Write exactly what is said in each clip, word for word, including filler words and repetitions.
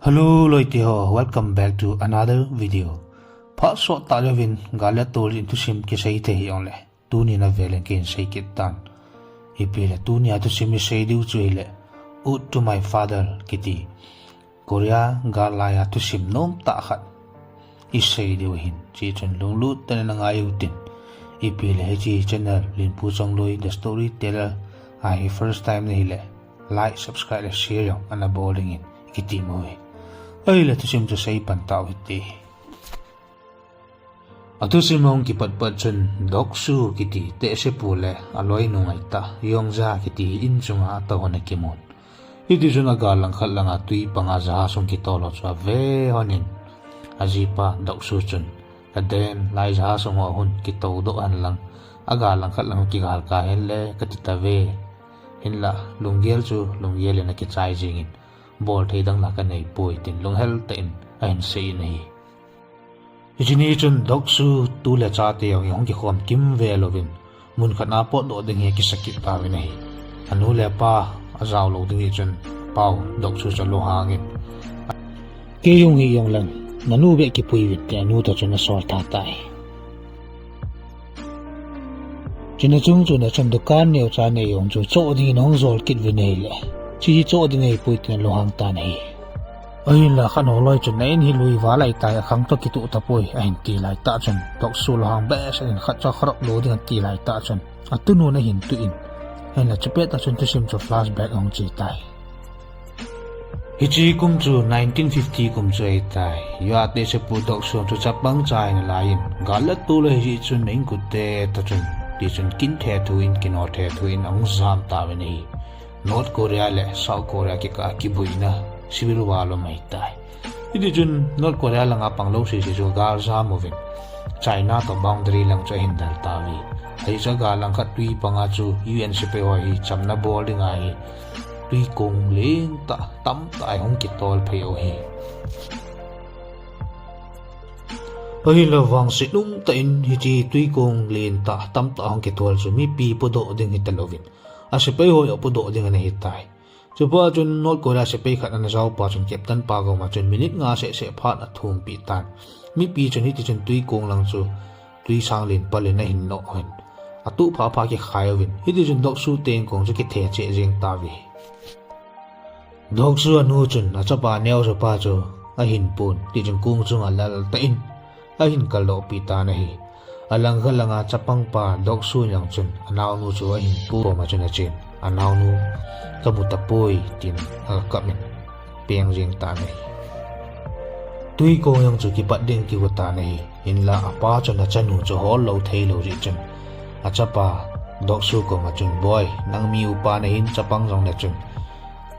Hello, loite ho, welcome back to another video. Phat sot tah jouvin gal le tol in thusim kisei thei hih jongle, tuni na velin kin sei kit tan. Ipi le tuni a thusim isei diu chu hile, Ode to My Father kiti Korea gal lai a thusim nom tah khat isei diu ahin. Chuchun lunglut tah in na ngai utin. Ipi le hiche channel Linpu Chongloi The Storyteller a hi first time na hile, like, subscribe le share jong ana bol dingin kitem uve. Ahile thusim chu sei pan tau hite. Athusim ahung kipat pat chun Doksu kiti tehsepu le aloinu ngaitah Yongja kiti in chunga atoh hon akimun. Hiti chun agal langkhat langa twi panga jahas hung kitol ho chu ave honin, ajipa Doksu chun, kaden lai jahas hung ho hun kitou doh hen lang, agal langkhat lang kigal kah hen le kati tave. Hinla lunggel chu lunggel in akichai jingin, bol thei dang la kanei poi tin lunghel tah in ahin sei in ahi. Hiche ni chun Doksu tu le chate jong hung kikhom kimvel uvin, mun khat na potdoh ding hi akisakit tauvin ahi. Anu le apa ajao lou ding hi chun, apau Doksu chu alunghangin, kei hung hi jong leng nanu beh kipui uvin tin anu toh chun asol tha tai. Chuna chung chun achun dukan neocha nei jong chu choh dingin ahung jol kit uvin ahile, hiche hi choh ding ahipoi tin alunghang tan ahi. Ahinla khat holoi chun, na in hi lui val ahitai, akhang toh kitoh tapoi, ahin ti laitah chun, Doksu lunghang behseh in khat chu akharop lou ding ati laitah chun, atunun ahin tuh in, ahinla chupet tah chun thusim chu flashback ahung che tai. Hiche kum chu nineteen fifty kum chu ahitai. Yua tehsepu Doksu chu chapang cha ahin alai in, gal le tol ahi jeh chun a insung te toh chun, tichun kin thethu in, kino thethu in ahung jam tauvin ahi. North Korea le South Korea kikah a kiboina, civil war lom ahitai. Hiti chun North Korea langa pang lou sese chu agal jam uvin, China toh boundary lang chu ahin del tauve. Hiche gal langkhat twi panga chu U N sepai ho hi chamna bol dinga hi twikong lentah tamtah ahung kitol phei u ahi. Ahinla vangsetnung tah in hiche twikong lentah tamtah ahung kitol chu mipi podoh ding hita louvin, asepai ho jong podoh ding ana hitai. Chupa chun North Korea sepai khat ana jaopa chun captain pa koma chun minute nga seh seh phat athumpeh tan. Mipi chun hiti chun twikong lang chu twi sang len pal in ahin noh in, atuh phapha kikhai uvin, hiti chun Doksu te kong chu kithe cheh jeng tauve. Doksu anu chun achapa neocha pa chu ahin pon, tichun kong chunga lal tah in ahin kaldoh peh tan ahi. Alangkhat langa chapang pa Doksu jong chun anaonu chu ahin pon koma chun achen, anaonu kamu tapoi tin akap in peng jeng tan ahi. Twikong jong chu kipat ding kigo tan ahi. Hinla apa chun achanu chu hol lou thei lou jeh chun, achapa Doksu koma chun, boi, nang mi upa nahin, chapang jong nachun,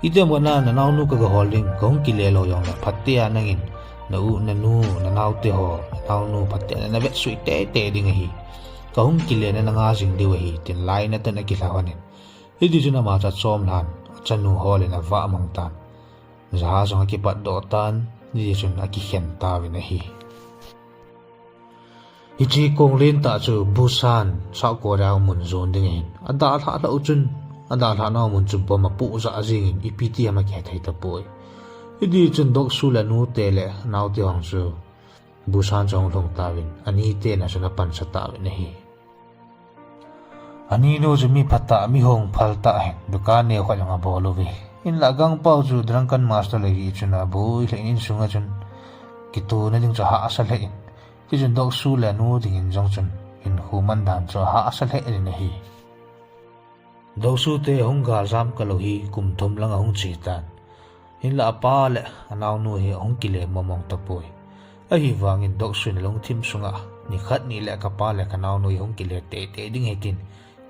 itiham khat na nanaonu kaga hol ding, kahung kile lou jongle phatea nangin na u, nanu, nanaote ho, nanaonu phatea na vetsui teitei ding ahi. Kahung kile na nanga jing diu ahi, tin lainat in akilha lhonin. Hiti chun ama chu achom lhan, achanu holin avah mang tan. Jahas jong akipatdoh tan, hiti chun akikhen tauvin ahi. Hiche kong lentah chu Busan, South Korea mun jon ding ahin, adalhah lhah u chun, adalhah nau mun chu bomb apoh jah jengin, ipi ti ham akihethei tapoi. Hiti chun Doksu le anute le anaote hon chu Busan chu ahung lhung tauvin, anite na chun apansa tauvin ahi. Aninu chu mi phatah, mi hongphal tah ahin, dukan neo khat jong abol uve. Hinla agangpau chu drunken master ahi jeh chun aboi lheh in, insunga chun kitona ding chu ahahsa lheh in, tichun Doksu le anu dingin jong chun hinkho man dan chu ahahsa lheh in ahi. Doksu te hung galjam kalou hi kum thum lang ahung che tan. Hinla apa le anaonu hi ahung kile mongmong tapoi. Ahivangin Doksu in alungthim sunga nikhat nileh kapa le kanaonu hi hung kile teitei ding ahi tin,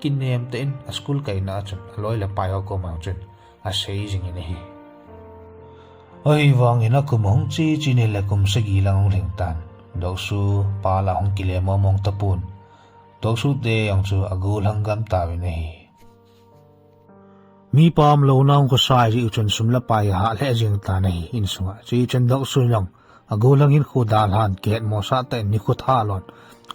kinem tah in aschool kaina a chun aloi le pai ho koma chun asei jingin ahi. Ahivangin akum ahung che che nileh kum sagi lang ahung lhing tan. Doksu pa la ahung kile mongmong tapon. Doksu te jong chu agollhang gam tauvin ahi. Mi pamlou nau khosa ahi jeh chun sum le pai ahah lheh jeng tan ahi insunga. Chuchun Doksu jong agollhang hinkho dalhan kihetmosah tah in nikho thalon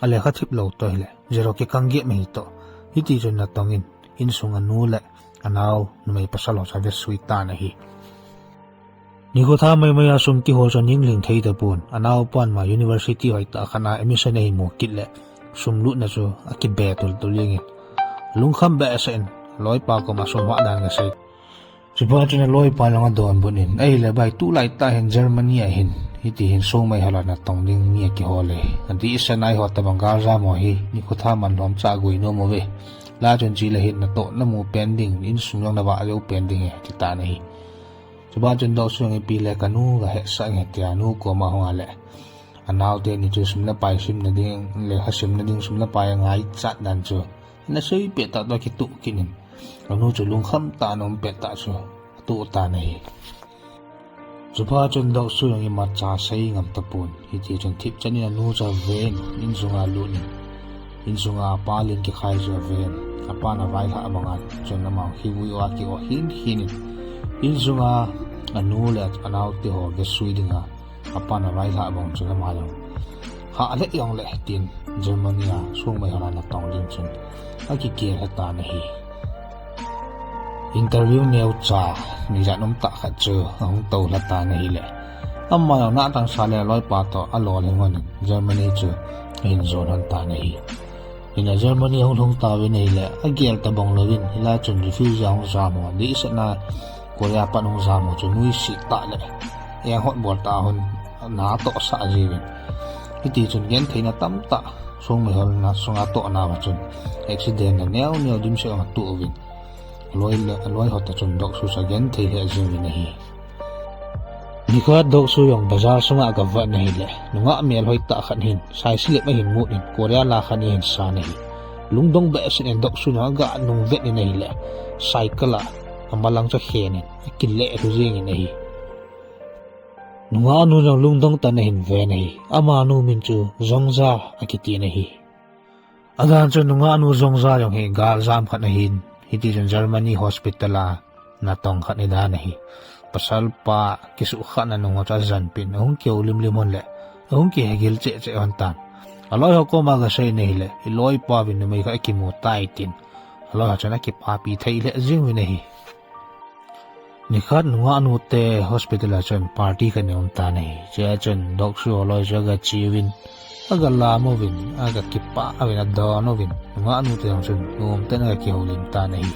alekha thip lou toh hile zero kikang gep ahi toh. Hiti chun natongin insunga anu le anao numei pasal ho chu avetsui tan ahi. Nikho tha maimai a sum kihol chu aning lhing thei tapon. Anaopan ma university hoitah khat a admission ahin mu kit le sum lutna chu akibe tultul jengin, lungkham behseh in loipa koma sum hah dan asei. Chuphat chun aloipa jong adonbut in, ahile bai, tulai tah hin Germany a hin hiti hin Songmeihol a natong ding mi akihol e. Adehset a eiho tobang galjam ho hi nikho tha man lhomcha gui nom uve. Lai chun chule hin natoh namu pen ding, insung jong navah jou pen ding ahi, ati tan ahi. Chuphat chun Doh Su jong ipi le kanu gahetsah inge tia anu koma ahung a le, anaote ni chu sum le pai simna ding, lekha simna ding sum le pai angaichat dan chu ana seipeh tah toh akitoh kit in, anu chu lungkham tah in aumpeh tah chu atoh tan ahi. Chuphat chun Doh Su jong imacha sei ngam tapon. Hiti chun thipchan in anu chu aven, insunga lut in, insunga apa len kikhai chu aven, apan availhah banga chun ama hi vui a ki-o hin hin in, insunga anu le anaote ho vesui dinga apan availhah bang chun ama jong hah le jongle tin Germany a Songmeihol a natong ding chun akigel lha tan ahi. Interview neocha nijat umtah khat chu ahung tou lha tan ahile, ama jong nahtang sa le aloipa toh alolhin ngon in Germany chu ahin jon lhon tan ahi. Hinla Germany ahung lhung tauvin ahile, agel tobang louvin, hilai chun refugee ahung jam ho, dehset a Korea pan ahung jam ho chu nuisat tah le enghot bol tah a hung natohsah jiuvin, hiti chun gentheina tamtah Songmeihol na sunga tohna uva chun accident a neo neo dimset ahung atoh uvin, aloi le, aloi ho toh chun Doh Su chu agenthei lheh jeng uvin ahi. Nikhat Doh Su jong bazar sunga agavet in ahile, nungah melhoi tah khat hin saisilip ahin mut in Korea la khat ahin san ahi. Lungdong behseh in Doh Su jong aganung vet in ahile, cycle a amalang chu akhen in akile lhu jeng in ahi. Nungah nu jong lungdong tah in ahin ven ahi. Amanu min chu Jongja akiti in ahi. Adan chu nungah nu Jongja jong hi galjam khat ahin, hiti chun Germany hospital a natong khat ahi dan ahi. Pasalpa kisuhkhahna nung ho chu ajanpin, ahung kihoulim lim lhon le ahung kihegil cheh cheh lhon tan. Aloi ho koma agasei in ahile, iloipa uvin numei khat akimu tai tin, aloi ho chun akipapi thei lheh jeng uvin ahi. Nikhat nungah nute hospital a chun party khat ana um tan ahi. Chua chun Doh Su aloi chu agache uvin, agalam uvin, agakipah uvin, adon uvin, nungah nute jong chun nomtah in agakihoulim tan ahi.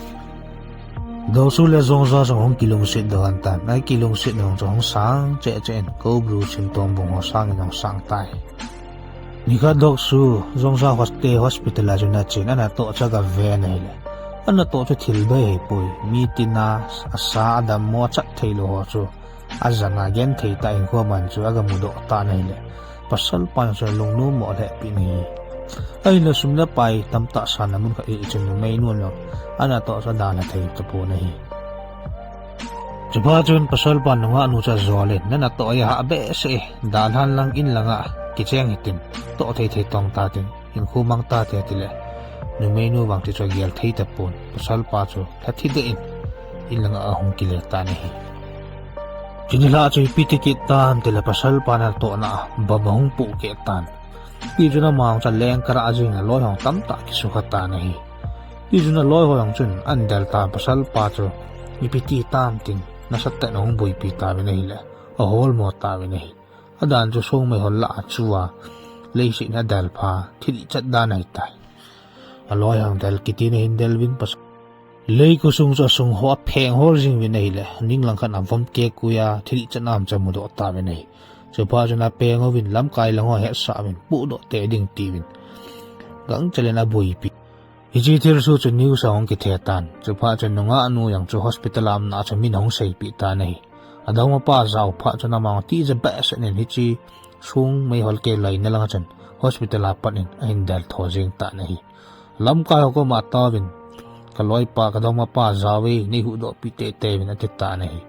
Doh Su le Jongja jong ahung kilungset doh lhon tan, akilungsetna jong chu ahung sang cheh cheh in, Cobra Museum tombung ho sangin ahung sang tai. Nikhat Doh Su Jongja hoste hospital a chun achen, anatoh chu agaven ahile, anatoh chu thil bei ahipoi, mi tina, asa, adammo, achat theilou ho chu ajan a genthei tah in hinkho man chu agamudoh tan ahile, pasalpan chu alungnom mo lhehpeh in ahi. Ahinla sum le pai tamtah sanna mun khat ahi chun numeinu jong anatoh chu adalha thei tapon ahi. Chuphat chun pasalpan nungah nu chu ajol in, nanatoh hi ahah behseh e, dalhan lang in langa kicheng hitin, toh thei thei tong tatin, hinkho mang tate, atile, numeinu vang ti chu agel thei tapon, pasalpa chu lhathi deh in, in langa ahung kile tan ahi. Chuni lha chu ipi ti kit tam tile, pasalpan anatohna a bomb ahung pohkeh tan. Tichun ama jong chu aleng karah jengin, aloi ho jong tamtah akisukha tan ahi. Tichun aloi ho jong chun ahin del tan, pasalpa chu ipi ti tam tin, nasatah in ahung boipi tauvin ahile, aholmo tauvin ahi. Adan chu Songmeihol lah a chu a, leiset in adelpha, thilchat dan ahitai. Aloi ho jong del kitin ahin del uvin, pasal Leikhosung chu asung ho apheng hol jing uvin ahile, ninglang khat a vom kekoi a thilchat nam chu amudoh tauvin ahi. Chuphat chun apeng uvin, lamkai lang ho ahetsah uvin, pohdoh tei ding tiuvin, gangchel in aboipi. Hiche thilsoh chu news a ahung kithe tan. Chuphat chun nungah nu jong chu hospital a umna chu min ahung seipeh tan ahi. Adongmapa ajao phat chun ama jong tija behseh in hiche Songmeihol kei laina lang a chun hospital a pat in ahin del tho jeng tan ahi. Lamkai ho koma ataovin, kaloipa, kadongmapa ajao e, neihuhdohpi teitei uvin, ati tan ahi.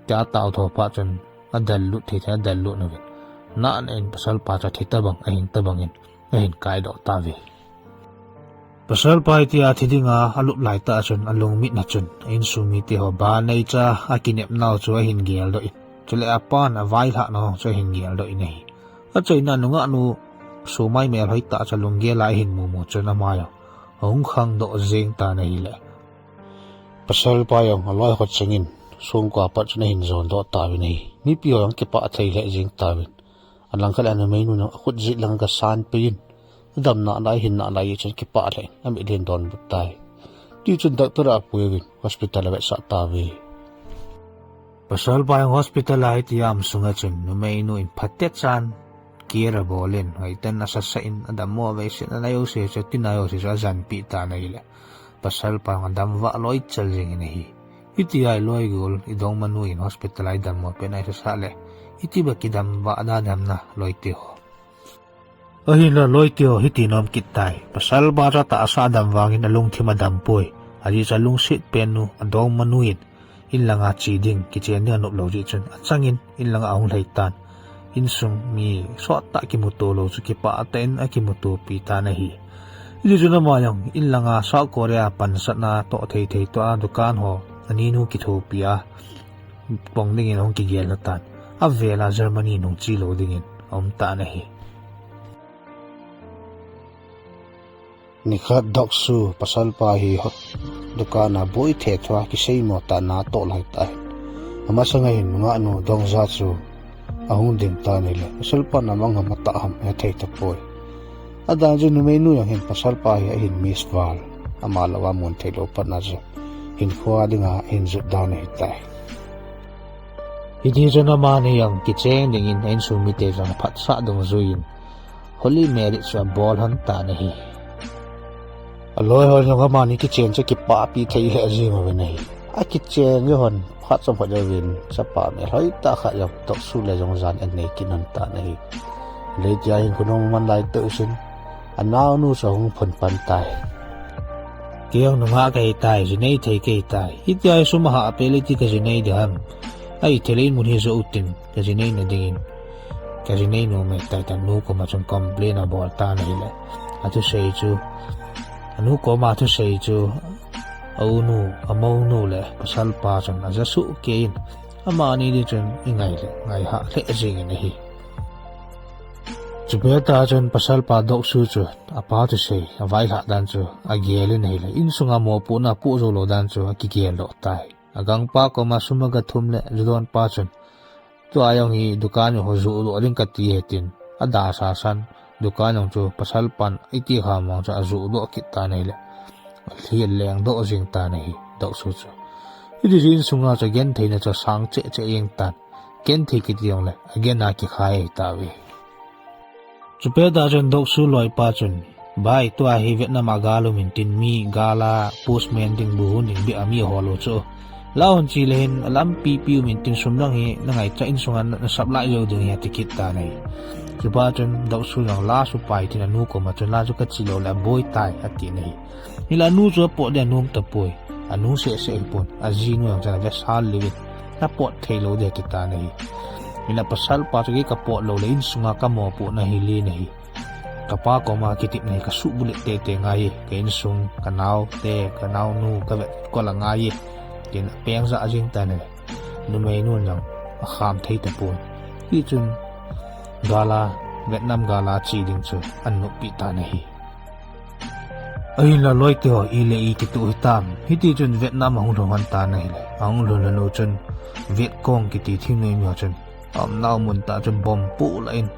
Tia atao tho phat chun adel lut thei thei, adel lut uvin, nahna in pasalpa chu athi tobang, ahing tobang in ahin kaidoh tauve. Pasalpa hitia athi dinga alup laitah chun alungmitna chun a insung mite ho banei cha akinepnau chu ahin geldoh in, chule apan availhahna ho chu ahin geldoh in ahi. Achaina nungahnu Somai melhoi tah chu alunggel a ahin mumu chun ama jong ahung khangdoh jeng tan ahile, pasalpa jong aloi kho chengin songkua pat chun ahin jon doh tauvin ahi. Mipi ho jong kipah thei lheh jing tauvin. Alangkhat le anumeinu jong akhut jet lang kasan pei in, adamna lai, ahinna lai chun kipah lheh in amit in adonbut tai. Tichun doctor a apuiyin hospital a avetsah tauve. Pasalpa jong hospital a hitia aum sunga chun numeinu in phatechan care abol in, hoitah in asasah in, adammo veise in, anai jouse chu, atinai jouse chu ajanpeh tan ahile, pasalpa jong adamvah loi chal jengin ahi. Hitia iloi gol, idongmanu in hospital a idammo pet a isasah le, iti ba kidamvah dan ham na, loite ho. Ahinla loite ho, hiti nom kit tai. Pasalpa chu atahsa adam vangin alungthim adam poi. Ajeh chu alungset pen nu, adongmanu in, in langa che ding, kichen ding anop lou jeh chun, achangin in langa ahung lhai tan. Insung mi sottah kimuto lou chu kipah tah in akimutopi tan ahi. Hiti chun ama jong in langa South Korea pansatna toh thei thei toh a dukan ho aninu kithopi a, pang dingin ahung kigel lha tan. Avel a Germany in hung che lou dingin aum tan ahi. Nikhat Dok Su pasalpa hi hot dukan a boi thethua kiseimo tah in atoh lai tan. Amasanga hin nungah nu Dong Ja chu ahung ding tan ahile, pasalpan amang ham atah ham ahethei tapoi. Adan chu numeinu jong hin pasalpa hi ahin miss val, ama louva mun thei lou patna chu hinkhoa dinga ahin jot dan ahitai. Hiti chun amani jong kicheng dingin a insung mite jong phatsah dungjuiyin Holy Marriage chu abol lhon tan ahi. Aloi hon jong amani kichen chu kipahpi thei lheh jeng uvin ahi. Akichen jou hon phat chomkhat jouvin chapa melhoi tah khat jong Dok Su le jong jan anei kit lhon tan ahi. Leitia hin khonung man lai toh chun anaonu chu ahung phun pan tai. Kei jong nungah kahi tai, ji nei thei kahi tai. Hitia hi sum ahahpeh le ti kaji nei ding ham. Ahithei le in mun hi jou utin, kaji neina dingin, kaji nei nom ahitai tin anu koma chun complain abol tan ahile, athusei chu, anu koma athusei chu aunu, amounu le pasalpa chun aja sohkei in, amani ding chun ingai le ngaihah lheh jengin ahi. Chupet tah chun pasalpa Dok Su chu apa thusei availhah dan chu agel in ahile, insunga mopohna apoh jou lou dan chu akigel doh tai. Agangpa koma sum agathum le judonpa chun, tua jong hi dukan jong ho johdoh ding kati ahi tin, adalha san, dukan jong chu pasalpan iti kha mong chu ajohdoh kit tan ahile, alhi aleng doh jeng tan ahi, Dok Su chu. Hiti chun insunga chu agentheina chu asang cheh cheh jeng tan. Genthei kiti jongle, agen a kikhai ahitauve. Chupet tah chun Dok Su loipa chun, Bai, tua hi Vietnam a gal um intin, mi gal a postman ding, buhon ding beh a mi ahol u chu, la hon che le hin, alampi pi um intin, sum dang hi nangaichat, insunga na, nasap lai jou ding ahi, ati kit tan ahi. Chupa chun Dok Su jong la supai tin anu koma chun, la chu kache lou le aboi tai, atin ahi. Hinla anu chu apot ding anom tapoi. Anu sehseh ahipon, ajinu jong chun avesal lheh in, napot thei lou ding ati tan ahi. Hinla pasalpa chu, kei kapot lou le insunga kamopohna hi len ahi. Kapa koma kitepna hi kasuh bullet teitei ngai e, ka insung, kanaote, kanaonu, kavetkol angai e, tin apeng jah jeng tan ahi. Numeinun jong akham thei tapon. Hichun gal a, Vietnam gal a che ding chu anoppi tan ahi. Ahinla loite ho, i le i kitoh hitam. Hiti chun Vietnam ahung lhung lhon tan ahile, ahung lhung lhon u chun Vietcong kiti thingnoi miho chun aumnau mun tah chu bomb poh lah in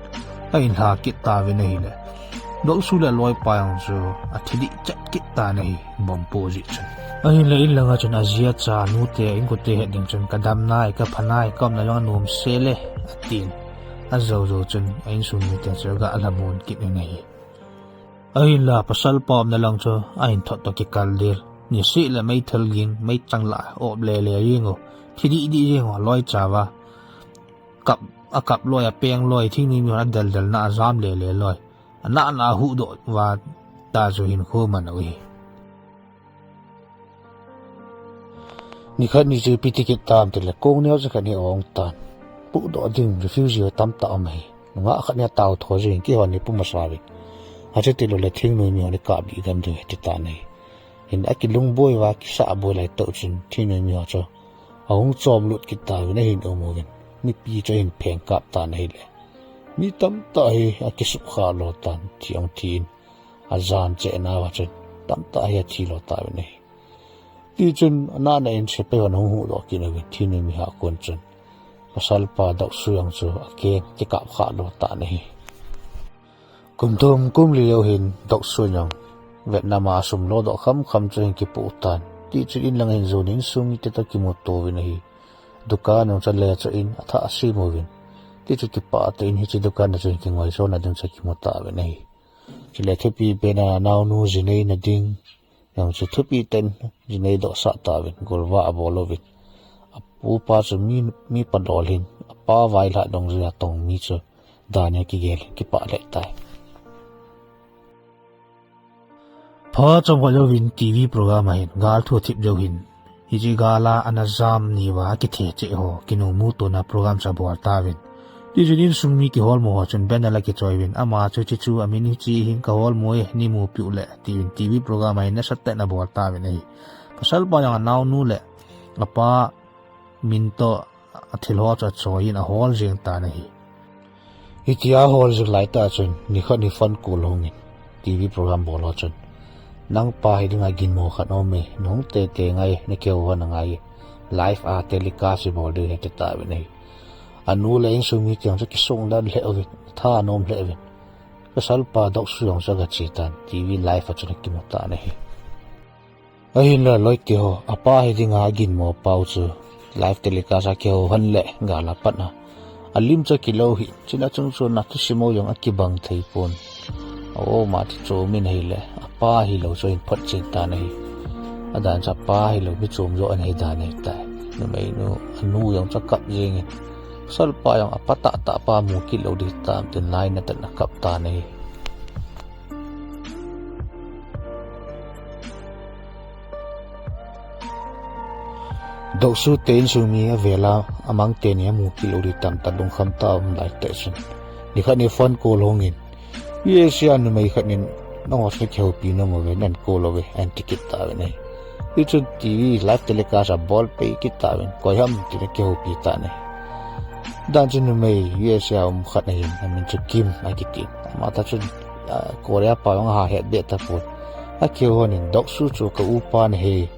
ahin lha kit tauvin ahile, Dok Su le aloipa jong chu athi dih chet kit tan ahi, bomb poh jeh chun. Ahinla in langa chun aji acha, anute, inkote het ding chun, kadam nai, kapha nai, kaumna jong anom sel e, atin. Ajou jou chun a insung mite chu aga lhamon kit in ahi. Ahinla pasalpa umna lang chu ahin thot toh kikal del. Niseh le meithal ging, meichang lah a op lele jeng u, thi dih dih jeng u, aloi chauva kap, akap loi, apeng loi, thingnoi mihon adaldalna a ajam lele loi, anahna ahuhdoh uva ta chu hinkho aman u ahi. Nikhat ni chu ipi ti kit tam tile, kong neo cha khat hi ahung tan. Pohdoh ding refugee ho tamtah aum ahi. Nungah khat hi atao tho jin, keihon hi pum asao in, achuti lou le thingnoi mihon hi kaplih gam ding ahi ati tan ahi. Hin akilungboi uva, akisahboi lai tah chun thingnoi miho chu ahung chomlut kit tauvin ahin um uvin, mipi chu ahin pheng kap tan ahile, mi tamtah hi akisupkhah lo tan, thi ahung thi in, ajan cheh nauva chun tamtah hi athi lo tauvin ahi. Tichun anahna in sepai hon ahung huhdoh kit uvin, thinu mihem kon chun pasalpa Doksui jong chu akeng kikap khah lo tan ahi. Kum thum kum li jou hin Doksui jong Vietnam a sum lodoh khamkham chu ahin kipoh tan. Tichun inlang ahin jon in insung mite toh kimuto uvin ahi. Dukan jong chu ale chu in athah sem uvin. Tichu kipah tah in hiche dukan a chu ahin kingoijona ding chu akimu tauvin ahi. Chule thupi pen a anaonu jinei na ding jong chu thupi tah in jinei dohsah tauvin, golvah abol uvin. Apupa chu mi, mi padol hin, apa vailhah dungjuia tong mi chu dan a kigel in kipah lheh tai. Phat chomkhat jouvin TV program a hin gal thu athip jou hin, hiche gal a ana jam ni uva akithe cheh ho kinungmu tona program chu abol tauvin. Tichun insung mi kiholmo ho chun banner la kichoi uvin, ama chu hiche chu amin hiche hin kaholmo e, neimupi uleh, tiuvin TV program a hin nasatah in abol tauvin ahi. Pasalpa jong anaonu le apa min toh athil ho chu achoi in ahol jeng tan ahi. Hitia ahol jing laitah chun nikhat ni phone call ahungin, TV program bol ho chun, nangpa hi dinga ginmo khat aume, nahung teitei ngai, nakihou hon angai e, live a telecast ibol diu ahi, ati tauvin ahi. Anu le insung mite jong chu akisungdan lheh uvin, atha anom lheh uvin. Pasalpa Doksui jong chu agache tan, TV live a chun akimu tan ahi. Ahinla loite ho, apa hi dinga aginmo pau chu live telecast a kihou hon le gal a pat a alim chu akilou hi, chuna chungchon a thusim ho jong akibang thei pon. A-o ma thuchom in ahile apa hilou chu ahin photchen tan ahi. Adan chu apa hilou mi chom joh ana hi dan ahitai. Numeinu anu jong chu akap jengin, pasalpa jong apa tahtah pa mu kit lou ding hitam tin lainat in akap tan ahi. Doksui te insung mi avel a amang teni amu kit lou ding hitam tia lungkham tah a aum laitah chun, nikhat ni phone call ahungin, USA numei khat in nangho chu nakihoupi nom uve, neihin call uve, ahin ti kit tauvin ahi. Tichun TV live telecast abol peh kit tauvin, koi ham tin akihoupi tan ahi. Dan chu numei USA a um khat ahin, amin chu Kim akitin. Ama ta chun, ah, Korea pao jong aha het beh tapon. Akihou hon in, Doksui chu ka upa ahi.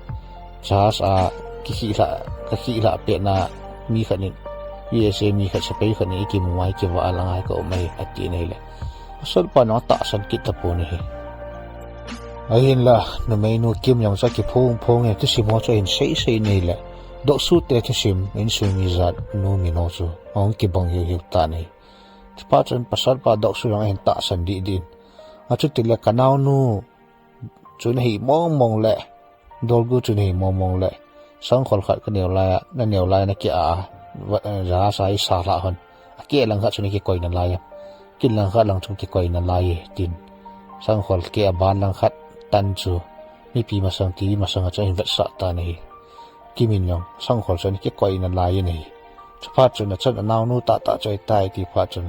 Jahaz a kikhih lhah, kakhih lhah petna mi khat in, USA mi khat, sepai khat in eikimu a, eikivah a lang a ka um ahi, atin ahile, pasalpan jong atahsan kit tapon ahi. Ahinla numeinu Kim jong chu akiphong phong in, thusim ho chu ahin seisei in ahile, Doksui te thusim, insung mi jat nu min ho chu ahung kibang hiuhiu tan ahi. Chuphat chun pasalpa Doksui jong ahin tahsan dihdih in, achutile ka naonu chu nahi mongmong le, Dolgu chu nahi mongmong le, sangkhol khat kaneo lai a, naneo lai a naki a, va-, jahaz a eisa lhah hon, akeh lang khat chu nakikoi nalai a, kin lang khat lang chu kikoi nalai e, tin sangkhol keh a ban lang khat tan chu mipi masang, TV masang a chu ahin vetsah tan ahi. Kim in jong sangkhol chu ana kikoi nalai in ahi. Chuphat chun achan anaonu tahtah chu ahitai ti phat chun,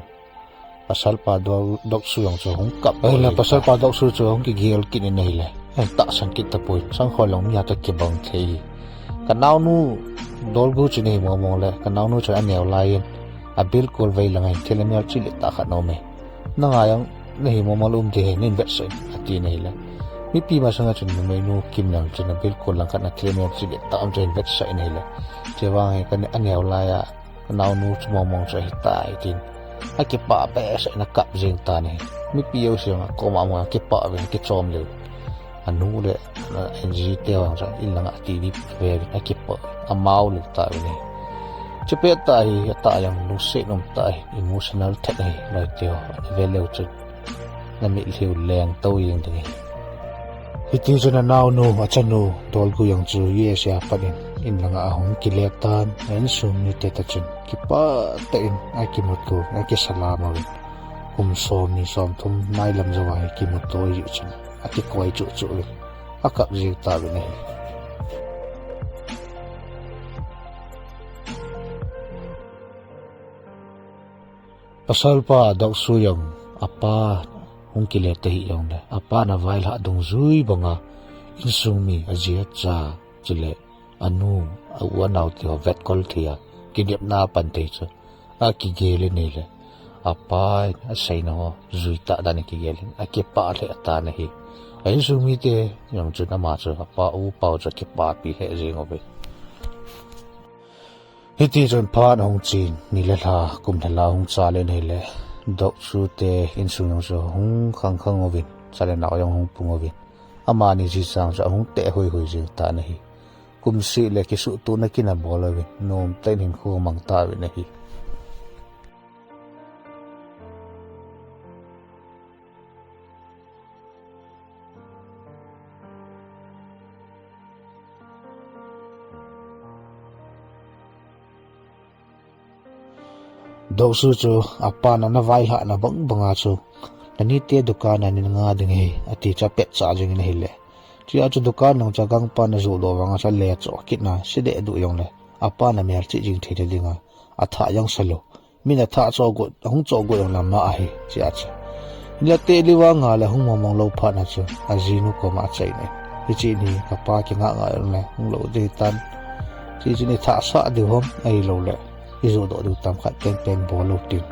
pasalpa Dok-, Doksui jong chu ahung kap. Ahile pasalpa Doksui chu ahung kigel kit in ahile, ahin tahsan kit tapon, sangkhol jong mi a toh kibang thei. Ka naonu Dolgu chu nahi mongmong le, ka naonu chu aneo lai in, abilkol vei lang a hin thil amel chih le tah khat aume. Nanga jong nahi mongmong le um ding ahi, neihin vetsah in, atin ahile, mipi masang a chun numeinu Kim jong chun abilkol lang khat a thil amel chih le tah um chu ahin vetsah in ahile, chuvang hi ka ne-, aneo lai a ka naonu chu mongmong chu ahitai, tin akipah behseh in akap jeng tan ahi. Mipi jouse jong akoma mong akipah uvin, akichom lheh uvin. Anu le, a, Angie te jong chu in lang a TV ve uvin akipah, amao lheh tauvin ahi. Chupet tah hi, atah jong lungset um tah hi, emotional thet ahi, loite ho, ana ve leu chun namitlhi u leng tou jeng ding ahi. Hiti chun anaonu, achanu Dolgu jong chu USA a pat in, in lang a ahung kile tan, a insung mite toh chun kipah tah in akimuto, akisalam uvin. Kum somni somthum nailam jou a hi kimuto jeh chun akikoi chuh chuh uvin, akap jeng tauvin ahi. Pasalpa Doksui jong apa hung kile tahih jongle, apan availhah dungjui banga insung mi, aji acha, chule anu, a-u anao te ho vetkol thei a, kinepna apan thei chu akigel in ahile, apan aseina ho jui tah dan a kigel in akipah lheh tan ahi. A insung mite jong chun ama chu apa u pau chu akipapi lheh jeng uve. Hiti chun phat ahung chen, ni le lha, kum le lha ahung chal in ahile, Doh Su te insung jong chu hung khang khang uvin, cha le nao jong hung pung uvin, amani ji chang chu ahung teh hoi hoi jeng tan ahi. Kum seh le kisuhtohna kin abol uvin, nomtah in hinkho amang tauvin ahi. Doh Su chu apan ana vailhahna bang banga chu, nanite dukan a nei nga ding ahi, ati chu apetchah jeng in ahile, chua chu dukan nung chu agangpan ajohdoh vanga chu ale choh kit na, se deh duh jongle apan amelchih jing thei le dinga, athah jong salou, min athah chohgot, ahung chohgot jongle ama ahi, chua chu. Hinla teh liu vanga le hung mong mong lou phat na chu ajinu koma achaina in, hiche hi kapa kingah ngah jongle hung lou ding ahitan, hiche hi ithahsah diu ham ahiloule ijohdoh diu tam khat penpen bol lou tin,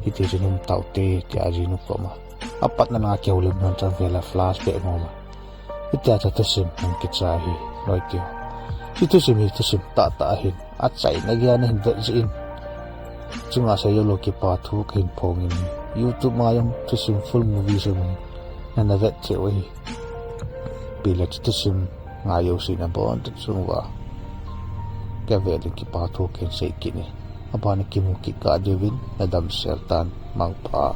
hiti chun um taute, tia ajinu koma apatna langa kihoulim lhon chu avel a flashback ngom a, hitia chu thusim hung kichai hi, loi keu. Hiche thusim hi thusim tahtah ahin, achaina geiya nahin vet jeh in, chunga seijou lou kipa thu kahin phong in, YouTube a jong thusim full movie sum hi nana vet thei u ahi. Ipi le hiche thusim ngai jouse nabonchauva kavel in kipa thu kahin sei kit e. Abana kimu kit kah diuvin nadamsel tan, mangpha.